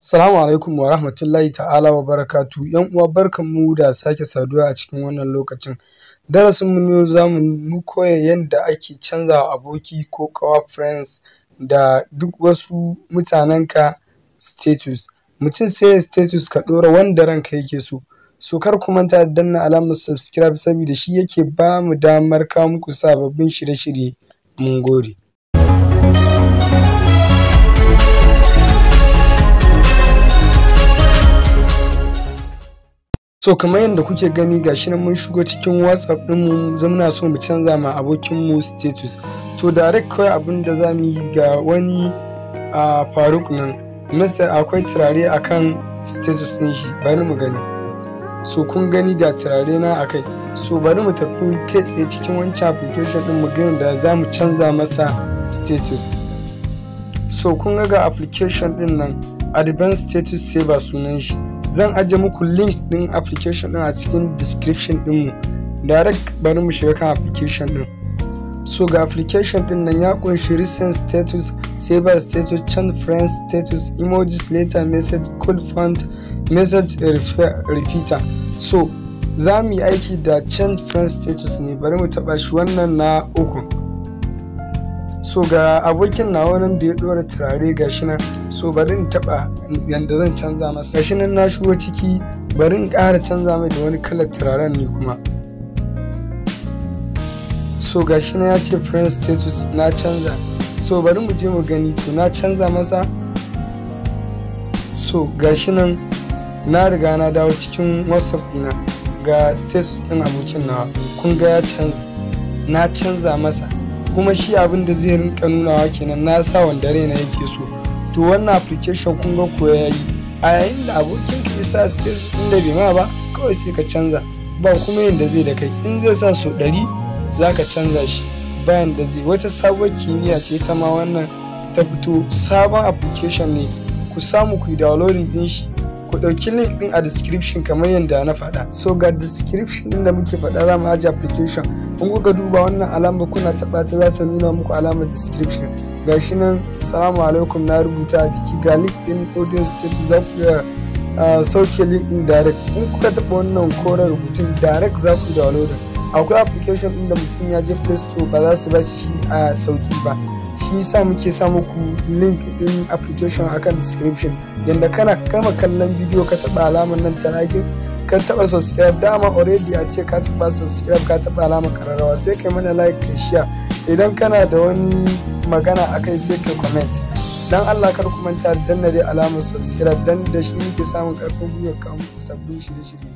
Assalamu alaikum wa rahmatullahi ta'ala wa barakatuhu. ‘Yan uwa, barkanmu da sake saduwa a cikin wannan lokacin. Darasin mu na yau, za mu koya yanda ake canza wa aboki ko ƙawa, friends da duk wasu mutanenka status. Mutum sai yayi status, ka ɗora wanda ranka yake so. So kar ku manta da danna alamar subscribe, sabida shi yake bamu damar kawo muku sababbin shirye-shirye. Mun gode. So kamar yadda kuke gani, gashi nan mun shigo cikin WhatsApp ɗinmu, muna so mu canza ma abokinmu status. To direct kawai abin da za mu yi, ga wani a Faruk nan, masa akwai turare akan status ɗin shi, bari mu gani. So kun gani, ga turare na akai. So bari mu tafi kai tsaye cikin wancan application ɗin, mu ga yadda za mu canza masa status. So kun ga application ɗin nan, Advanced Status Saver sunan shi. Zan ajiye muku link din application din a cikin description dinmu. Direct bari mu shiga kan application din. So ga application din nan, ya kunshi recent status, saver status, change friends status, emojis, letter message, cool font, message repeater. So za mu yi aiki da change friend status ne. Bari mu taba shi, wannan na uku. So ga abokin nawa nan da ya dora turare, gashi nan. So bari in taba yanda zan canza masa. Gashi nan na shigo ciki, bari in ƙara canza mai da wani kalar turaren ne kuma. So gashi nan ya ce friend status, na canza. So bari mu je mu gani. To na canza masa. So gashi nan na riga na dawo cikin WhatsApp ɗina, ga status ɗin abokin nawa, kun ga ya canza, na canza masa. Kuma shi abin da zai rinka nunawa kenan, na sa wanda raina yake so. To wannan application, kun ga ko yayi. A yayin da abokin ka isa status ɗin da bai ma ba, kawai sai ka canza, ba kuma yanda zai da kai. In zai sa so 100 za ka canza shi, bayan da zai. Wata sabuwar kimiyya ce ita ma wannan ta fito, sabon application ne. Ku samu ku yi downloading din shi, ku ɗauki link ɗin a description kamar yadda na faɗa. So ga description ɗin da muke faɗa, za mu ajiye application. In kuka duba wannan alama, kuna taɓa ta, za ta nuna muku alamar description. Gashi nan, "Salamu alaikum" na rubuta a jiki. Ga link ɗin audio status, za ku iya sauke link ɗin direct. In kuka taɓa wannan koren rubutun, direct za ku yi downloading. Akwai application ɗin da mutum ya je Play Store ba za su ba shi a sauki ba, shi yasa muke sa muku link ɗin application akan description. Yanda kana kama kallon bidiyo, ka taɓa alamar nan ta like, ka taɓa subscribe, dama already a ce ka taɓa subscribe, ka taɓa alamar kararrawa, sai kai mana like, kai share. Idan kana da wani magana akai, sai kai comment. Dan Allah kar ku manta da danna dai alamar subscribe, dan da shi muke samun karfin gwiwar kawo muku sabbin shirye-shirye.